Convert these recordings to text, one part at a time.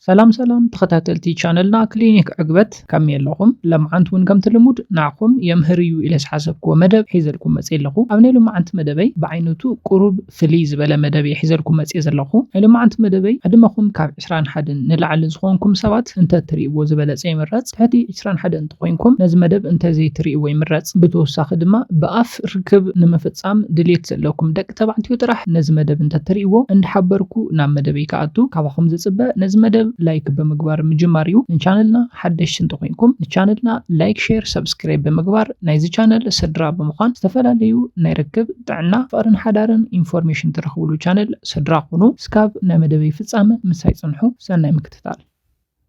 ሰላም ሰላም ተኸታተልቲ ቻነልና ክሊኒክ ዕግበት፣ ከመይ ኣለኹም? ለምዓንቲ እውን ከምቲ ልሙድ ንዓኹም የምህር እዩ ኢለ ዝሓሰብክዎ መደብ ሒዘልኩም መፅእ ኣለኹ። ኣብ ናይ ሎምዓንቲ መደበይ ብዓይነቱ ቁሩብ ፍልይ ዝበለ መደብ እየ ሒዘልኩም መፅእ ዘለኹ። ናይ ሎምዓንቲ መደበይ ዕድመኹም ካብ ዕስራን ሓደን ንላዕሊ ዝኾንኩም ሰባት እንተትርእይዎ ዝበለፀ ይምረፅ። ትሕቲ ዕስራን ሓደን እንተኾይንኩም ነዚ መደብ እንተዘይትርእይዎ ይምረፅ። ብተወሳኺ ድማ ብኣፍ ርክብ ንምፍፃም ድሌት ዘለኩም ደቂ ተባዕትዮ ጥራሕ ነዚ መደብ እንተትርእይዎ እንዳሓበርኩ ናብ መደበይ ክኣቱ ካባኹም ዝፅበ ነዚ መደብ ላይክ ብምግባር ምጅማር እዩ። ንቻነልና ሓደሽቲ እንተኾይንኩም ንቻነልና ላይክ፣ ሼር፣ ሰብስክራይብ ብምግባር ናይዚ ቻነል ስድራ ብምዃን ዝተፈላለዩ ናይ ርክብ፣ ጥዕና፣ ፍቕርን ሓዳርን ኢንፎርሜሽን ትረኽብሉ ቻነል ስድራ ኩኑ። እስካብ ናይ መደበይ ፍፃመ ምሳይ ፅንሑ። ሰናይ ምክትታል።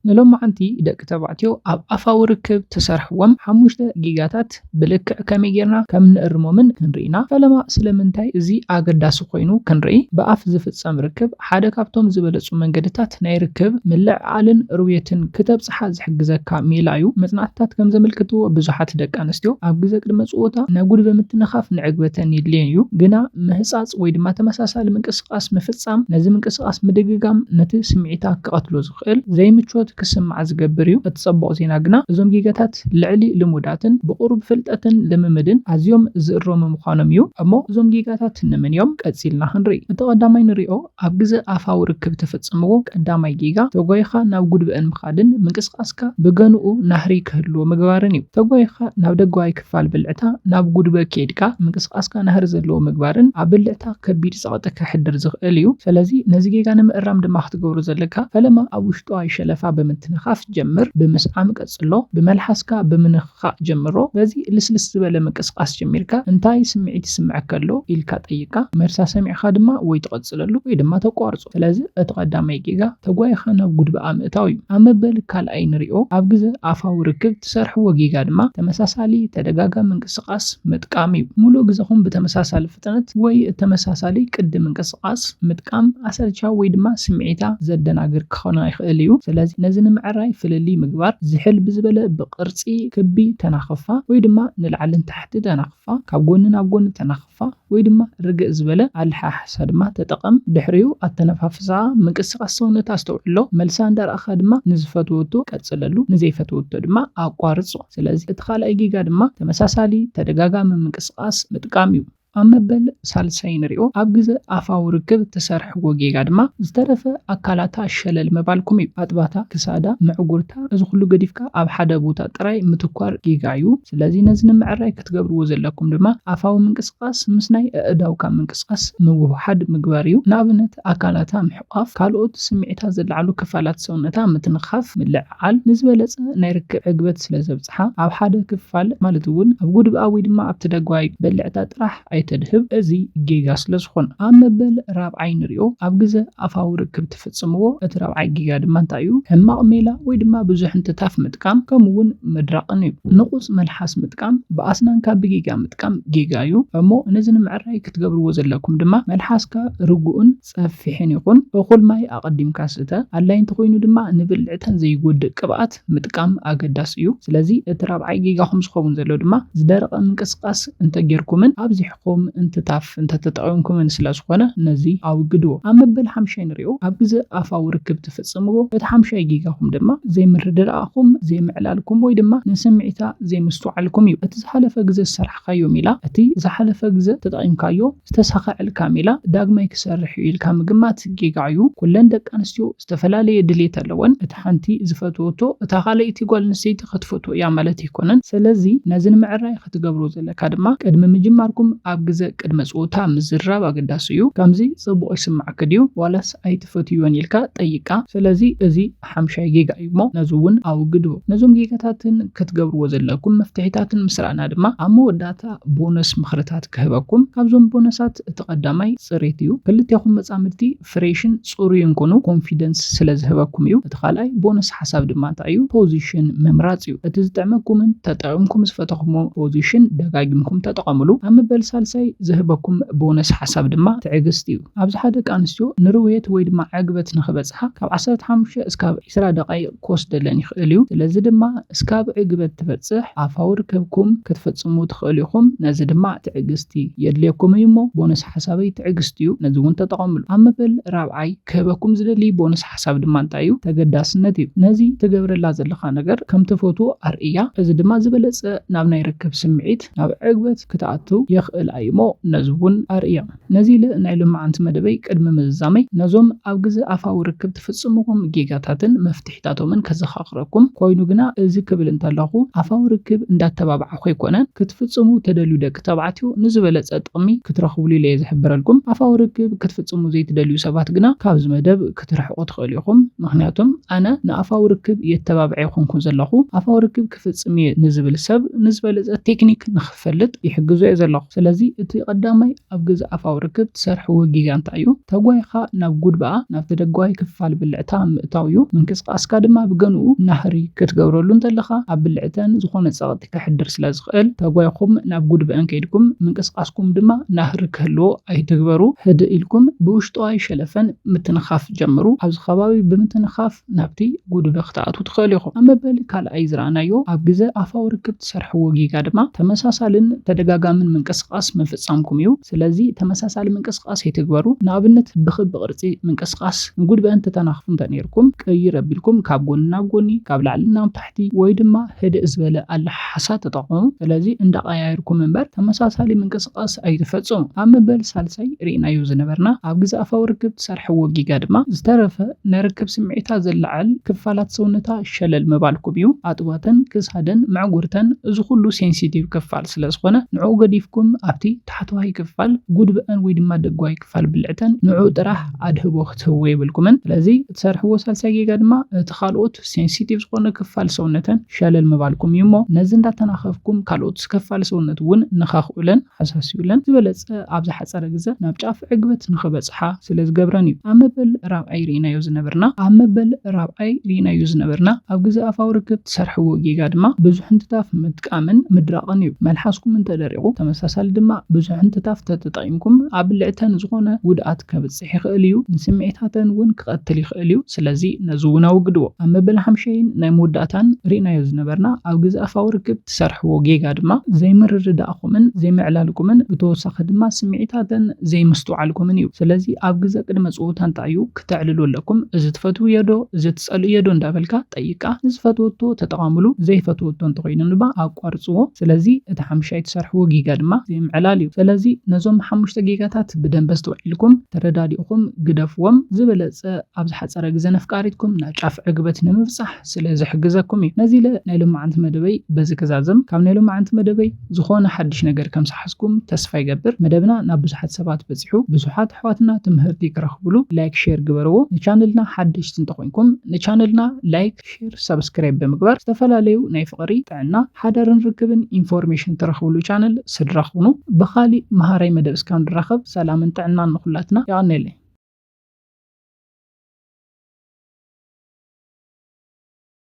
ንሎማዓንቲ ደቂ ተባዕትዮ ኣብ ኣፋዊ ርክብ ትሰርሕዎም ሓሙሽተ ጌጋታት ብልክዕ ከመይ ጌርና ከም ንእርሞምን ክንርኢ ኢና። ፈለማ ስለምንታይ እዚ ኣገዳሲ ኮይኑ ክንርኢ፣ ብኣፍ ዝፍጸም ርክብ ሓደ ካብቶም ዝበለጹ መንገድታት ናይ ርክብ ምልዕዓልን ርውየትን ክተብጽሓ ዝሕግዘካ ሜላ እዩ። መጽናዕትታት ከም ዘመልክትዎ ብዙሓት ደቂ ኣንስትዮ ኣብ ግዜ ቅድመ ጽወታ ናይ ጉድበ ምትንኻፍ ንዕግበተን የድልየን እዩ፣ ግና ምህጻጽ ወይ ድማ ተመሳሳሊ ምንቅስቃስ ምፍጻም ነዚ ምንቅስቃስ ምድግጋም ነቲ ስምዒታ ክቐትሎ ዝኽእል ዘይምቾት ክስምዓ ዝገብር እዩ። እቲ ጸቡቕ ዜና ግና እዞም ጌጋታት ልዕሊ ልሙዳትን ብቑሩብ ፍልጠትን ልምምድን ኣዝዮም ዝእረሙ ምዃኖም እዩ። እሞ እዞም ጌጋታት እንመን እዮም? ቀጺልና ክንርኢ። እቲ ቀዳማይ ንሪኦ ኣብ ግዜ ኣፋዊ ርክብ ተፈጽምዎ ቀዳማይ ጌጋ ተጓይኻ ናብ ጉድበአን ምኻድን ምንቅስቃስካ ብገንኡ ናህሪ ክህልዎ ምግባርን እዩ። ተጓይኻ ናብ ደጋዋይ ክፋል ብልዕታ ናብ ጉድበ ኬድካ ምንቅስቃስካ ናህሪ ዘለዎ ምግባርን ኣብ ብልዕታ ከቢድ ጸቕጢ ከሕድር ዝኽእል እዩ። ስለዚ ነዚ ጌጋ ንምእራም ድማ ክትገብሮ ዘለካ ፈለማ ኣብ ውሽጣዊ ሸለፋ ብምትንኻፍ ጀምር፣ ብምስዓም ቀጽሎ፣ ብመልሓስካ ብምንኻእ ጀምሮ። በዚ ልስልስ ዝበለ ምንቅስቃስ ጀሚርካ እንታይ ስምዒት ይስምዐካ ኣሎ ኢልካ ጠይቃ። መልሳ ሰሚዕካ ድማ ወይ ትቐጽለሉ ወይ ድማ ተቋርጾ። ስለዚ እቲ ቀዳማይ ጌጋ ተጓይኻ ናብ ጉድበኣ ምእታው እዩ። ኣብ መበል ካልኣይ ንሪኦ ኣብ ግዜ ኣፋዊ ርክብ ትሰርሕዎ ጌጋ ድማ ተመሳሳሊ ተደጋጋሚ ምንቅስቃስ ምጥቃም እዩ። ሙሉእ ግዜኹም ብተመሳሳሊ ፍጥነት ወይ ተመሳሳሊ ቅዲ ምንቅስቃስ ምጥቃም ኣሰልቻዊ ወይ ድማ ስምዒታ ዘደናግር ክኾን ይኽእል እዩ። ስለዚ ነዚ ንምዕራይ ፍልልይ ምግባር ዝሕል ብዝበለ ብቅርጺ ክቢ ተናኽፋ ወይ ድማ ንላዕልን ታሕቲ ተናኽፋ፣ ካብ ጎኒ ናብ ጎኒ ተናኽፋ ወይ ድማ ርግእ ዝበለ ኣልሓሕሳ ድማ ተጠቐም። ድሕሪኡ ኣተነፋፍሳ ምንቅስቃስ ሰውነታ ኣስተውዕሎ። መልሳ እንዳረኣኻ ድማ ንዝፈትወቶ ቀጽለሉ፣ ንዘይፈትወቶ ድማ ኣቋርጾ። ስለዚ እቲ ካልኣይ ጌጋ ድማ ተመሳሳሊ ተደጋጋሚ ምንቅስቃስ ምጥቃም እዩ። ኣብ መበል ሳልሳይ ንሪኦ ኣብ ግዜ ኣፋዊ ርክብ እትሰርሕዎ ጌጋ ድማ ዝተረፈ ኣካላታ ሸለል ምባልኩም እዩ። ኣጥባታ፣ ክሳዳ፣ ምዕጉርታ፣ እዚ ኩሉ ገዲፍካ ኣብ ሓደ ቦታ ጥራይ ምትኳር ጌጋ እዩ። ስለዚ ነዚ ንምዕራይ ክትገብርዎ ዘለኩም ድማ ኣፋዊ ምንቅስቃስ ምስ ናይ ኣእዳውካ ምንቅስቃስ ምውህሃድ ምግባር እዩ። ንኣብነት ኣካላታ ምሕቋፍ፣ ካልኦት ስምዒታት ዘለዓሉ ክፋላት ሰውነታ ምትንኻፍ፣ ምልዕዓል ንዝበለጸ ናይ ርክብ ዕግበት ስለ ዘብጽሓ ኣብ ሓደ ክፋል ማለት እውን ኣብ ጉድብኣ ወይ ድማ ኣብቲ ደጋዋይ በልዕታ ጥራሕ ኣይተድህብ። እዚ ጌጋ ስለ ዝኾነ ኣብ መበል ራብዓይ ንሪኦ ኣብ ግዜ ኣፋዊ ርክብ ትፍጽምዎ። እቲ ራብዓይ ጌጋ ድማ እንታይ እዩ? ሕማቕ ሜላ ወይ ድማ ብዙሕ እንትታፍ ምጥቃም ከምኡ እውን ምድራቕን እዩ። ንቑጽ መልሓስ ምጥቃም፣ ብኣስናንካ ብጌጋ ምጥቃም ጌጋ እዩ። እሞ ነዚ ንምዕራይ ክትገብርዎ ዘለኩም ድማ መልሓስካ ርጉእን ጸፊሕን ይኹን። እኹል ማይ ኣቐዲምካ ስተ። ኣድላይ እንተኾይኑ ድማ ንብልዕተን ዘይጎድእ ቅብኣት ምጥቃም ኣገዳሲ እዩ። ስለዚ እቲ ራብዓይ ጌጋኹም ዝኸውን ዘሎ ድማ ዝደረቐ ምንቅስቃስ እንተጌርኩምን ኣብዚሕኩም እንትታፍ እንተተጠቒምኩምን ስለ ዝኾነ ነዚ ኣውግድዎ። ኣብ መበል ሓምሻይ ንሪኦ። ኣብ ግዜ ኣፋዊ ርክብ ትፍጽምዎ። እቲ ሓምሻይ ጌጋኹም ድማ ዘይምርድዳእኩም፣ ዘይምዕላልኩም ወይ ድማ ንስምዒታ ዘይምስትውዓልኩም እዩ። እቲ ዝሓለፈ ግዜ ዝሰራሕካዮ ሜላ፣ እቲ ዝሓለፈ ግዜ ተጠቒምካዮ ዝተሳኸዐልካ ሜላ ዳግማይ ክሰርሕ እዩ ኢልካ ምግማት ጌጋ እዩ። ኩለን ደቂ ኣንስትዮ ዝተፈላለየ ድሌት ኣለወን። እታ ሓንቲ ዝፈትወቶ እታ ካልኣይቲ ጓል ኣንስተይቲ ክትፈትዎ እያ ማለት ኣይኮነን። ስለዚ ነዚ ንምዕራይ ክትገብሮ ዘለካ ድማ ቅድሚ ምጅማርኩም ኣብ ግዜ ቅድመ ጾታ ምዝራብ ኣገዳሲ እዩ። ከምዚ ጽቡቕ ይስምዓኪ ድዩ ዋላስ ኣይትፈትይዎን ኢልካ ጠይቃ። ስለዚ እዚ ሓምሻይ ጌጋ እዩ እሞ ነዚ እውን ኣውግድዎ። ነዞም ጌጋታትን ክትገብርዎ ዘለኩም መፍትሒታትን ምስ ረኣና ድማ ኣብ መወዳእታ ቦነስ ምኽርታት ክህበኩም። ካብዞም ቦነሳት እቲ ቀዳማይ ጽሬት እዩ። ክልቴኹም መጻምድቲ ፍሬሽን ጽሩይን ኩኑ፣ ኮንፊደንስ ስለ ዝህበኩም እዩ። እቲ ካልኣይ ቦነስ ሓሳብ ድማ እንታይ እዩ? ፖዚሽን ምምራጽ እዩ። እቲ ዝጥዕመኩምን ተጠቒምኩም ዝፈተኹምዎ ፖዚሽን ደጋጊምኩም ተጠቐምሉ። ኣብ መበል ሳልሳይ ሳልሳይ ዝህበኩም ቦነስ ሓሳብ ድማ ትዕግስቲ እዩ። ኣብዝሓ ደቂ ኣንስትዮ ንርውየት ወይ ድማ ዕግበት ንኽበጽሓ ካብ ዓሰርተ ሓሙሽተ እስካብ ዕስራ ደቃይቕ ክወስደለን ይኽእል እዩ። ስለዚ ድማ እስካብ ዕግበት ትበጽሕ ኣፋዊ ርክብኩም ክትፍጽሙ ትኽእሉ ኢኹም። ነዚ ድማ ትዕግስቲ የድልየኩም እዩ እሞ ቦነስ ሓሳበይ ትዕግስቲ እዩ። ነዚ እውን ተጠቐምሉ። ኣብ መበል ራብዓይ ክህበኩም ዝደሊ ቦነስ ሓሳብ ድማ እንታይ እዩ? ተገዳስነት እዩ። ነዚ ትገብረላ ዘለኻ ነገር ከም ትፈትዎ ኣርእያ። እዚ ድማ ዝበለጸ ናብ ናይ ርክብ ስምዒት፣ ናብ ዕግበት ክትኣቱ የኽእል እዩ እሞ ነዚ እውን ኣርእያ። ነዚ ኢለ ናይ ሎማዓንቲ መደበይ ቅድሚ ምዝዛመይ ነዞም ኣብ ግዜ ኣፋዊ ርክብ ትፍጽምዎም ጌጋታትን መፍትሒታቶምን ከዘኻኽረኩም ኮይኑ ግና እዚ ክብል እንተለኹ ኣፋዊ ርክብ እንዳተባባዕኹ ኣይኮነን። ክትፍጽሙ ተደልዩ ደቂ ተባዕትዮ ንዝበለጸ ጥቕሚ ክትረኽብሉ ኢለ እየ ዝሕብረልኩም። ኣፋዊ ርክብ ክትፍጽሙ ዘይትደልዩ ሰባት ግና ካብዚ መደብ ክትርሕቁ ትኽእሉ ኢኹም። ምኽንያቱም ኣነ ንኣፋዊ ርክብ የተባብዐ ይኾንኩ ዘለኹ። ኣፋዊ ርክብ ክፍጽም እየ ንዝብል ሰብ ንዝበለጸ ቴክኒክ ንኽፈልጥ ይሕግዞ እየ ዘለኹ። ስለዚ እቲ ቀዳማይ ኣብ ግዜ ኣፋዊ ርክብ ትሰርሕዎ ጌጋ እንታይ እዩ? ተጓይኻ ናብ ጉድበኣ፣ ናብ ተደጓይ ክፋል ብልዕታ ምእታው እዩ። ምንቅስቃስካ ድማ ብገንኡ ናህሪ ክትገብረሉ እንተለኻ ኣብ ብልዕተን ዝኾነ ጸቕጢ ከሕድር ስለ ዝኽእል ተጓይኹም ናብ ጉድበአን ከይድኩም ምንቅስቃስኩም ድማ ናህሪ ክህልዎ ኣይትግበሩ። ህድእ ኢልኩም ብውሽጣዊ ሸለፈን ምትንኻፍ ጀምሩ። ኣብዚ ከባቢ ብምትንኻፍ ናብቲ ጉድበ ክትኣትዉ ትኽእሉ ኢኹም። ኣብ መበል ካልኣይ ዝረኣናዮ ኣብ ግዜ ኣፋዊ ርክብ ትሰርሕዎ ጌጋ ድማ ተመሳሳልን ተደጋጋምን ምንቅስቃስ ምፍጻምኩም እዩ። ስለዚ ተመሳሳሊ ምንቅስቃስ ኣይትግበሩ። ንኣብነት ብክቢ ቅርጺ ምንቅስቃስ ንጉድበአን ተተናኽፉ እንተ ነይርኩም ቅይር ኣቢልኩም ካብ ጎኒ ናብ ጎኒ፣ ካብ ላዕሊ ናብ ታሕቲ ወይ ድማ ህድእ ዝበለ ኣለሓሓሳ ተጠቐሙ። ስለዚ እንዳቀያየርኩም እምበር ተመሳሳሊ ምንቅስቃስ ኣይትፈጽሙ። ኣብ መበል ሳልሳይ ርኢናዮ ዝነበርና ኣብ ግዜ ኣፋዊ ርክብ ትሰርሕዎ ጌጋ ድማ ዝተረፈ ናይ ርክብ ስምዒታ ዘለዓል ክፋላት ሰውነታ ሸለል ምባልኩም እዩ። ኣጥባተን፣ ክሳደን፣ መዕጉርተን፣ እዚ ኩሉ ሴንሲቲቭ ክፋል ስለ ዝኾነ ንዕኡ ገዲፍኩም ኣብቲ ታሕተዋይ ክፋል ጉድበአን ወይ ድማ ደጓይ ክፋል ብልዕተን ንዕኡ ጥራሕ ኣድህቦ ክትህቡ የብልኩምን። ስለዚ እትሰርሕዎ ሳልሳይ ጌጋ ድማ እቲ ካልኦት ሴንሲቲቭ ዝኾነ ክፋል ሰውነተን ሸለል ምባልኩም እዩ እሞ ነዚ እንዳተናኸፍኩም ካልኦት ክፋል ሰውነት እውን ንኻኽኡለን ኣሳስዩለን ዝበለጸ ኣብ ዝሓጸረ ግዜ ናብ ጫፍ ዕግበት ንኽበጽሓ ስለ ዝገብረን እዩ። ኣብ መበል ራብዓይ ርኢናዮ ዝነበርና ኣብ መበል ራብዓይ ርኢናዮ ዝነበርና ኣብ ግዜ ኣፋዊ ርክብ ትሰርሕዎ ጌጋ ድማ ብዙሕ እንትታፍ ምጥቃምን ምድራቕን እዩ። መልሓስኩም እንተደሪቑ ተመሳሳሊ ድማ ብዙሕ እንትታፍ ተተጠቒምኩም ኣብ ብልዕተን ዝኾነ ጉድኣት ከብጽሕ ይኽእል እዩ። ንስምዒታተን እውን ክቐትል ይኽእል እዩ። ስለዚ ነዚ እውን ኣወግድዎ። ኣብ መበል ሓምሻይን ናይ መወዳእታን ርኢናዮ ዝነበርና ኣብ ግዜ ኣፋዊ ርክብ ትሰርሕዎ ጌጋ ድማ ዘይምርድዳእኩምን ዘይምዕላልኩምን ብተወሳኺ ድማ ስምዒታተን ዘይምስትውዓልኩምን እዩ። ስለዚ ኣብ ግዜ ቅድመ ጽውታ እንታይ እዩ ክተዕልሉ ኣለኩም? እዚ ትፈትውዮ ዶ እዚ ትጸልእዮ ዶ እንዳበልካ ጠይቃ። ንዝፈትወቶ ተጠቐምሉ፣ ዘይፈትወቶ እንተኾይኑ ድማ ኣቋርጽዎ። ስለዚ እቲ ሓምሻይ ትሰርሕዎ ጌጋ ድማ ዘይምዕላል እዩ። ስለዚ ነዞም ሓሙሽተ ጌጋታት ብደንበ ኣስተውዒልኩም ተረዳዲእኹም ግደፍዎም። ዝበለጸ ኣብ ዝሓጸረ ግዜ ነፍቃሪትኩም ናብ ጫፍ ዕግበት ንምብጻሕ ስለ ዝሕግዘኩም እዩ። ነዚ ኢለ ናይ ሎማዓንቲ መደበይ በዚ ክዛዝም። ካብ ናይ ሎማዓንቲ መደበይ ዝኾነ ሓድሽ ነገር ከም ዝሓዝኩም ተስፋ ይገብር። መደብና ናብ ብዙሓት ሰባት በጺሑ፣ ብዙሓት ኣሕዋትና ትምህርቲ ክረኽብሉ ላይክ፣ ሼር ግበርዎ። ንቻነልና ሓደሽቲ እንተኾይንኩም ንቻነልና ላይክ፣ ሼር፣ ሰብስክራይብ ብምግባር ዝተፈላለዩ ናይ ፍቕሪ፣ ጥዕና፣ ሓዳርን ርክብን ኢንፎርሜሽን ትረኽብሉ ቻነል ስድራ ኩኑ። ብኻሊእ መሃራይ መደብ እስካብ ንራኸብ ሰላምን ጥዕናን ንኹላትና። የቐንየለይ።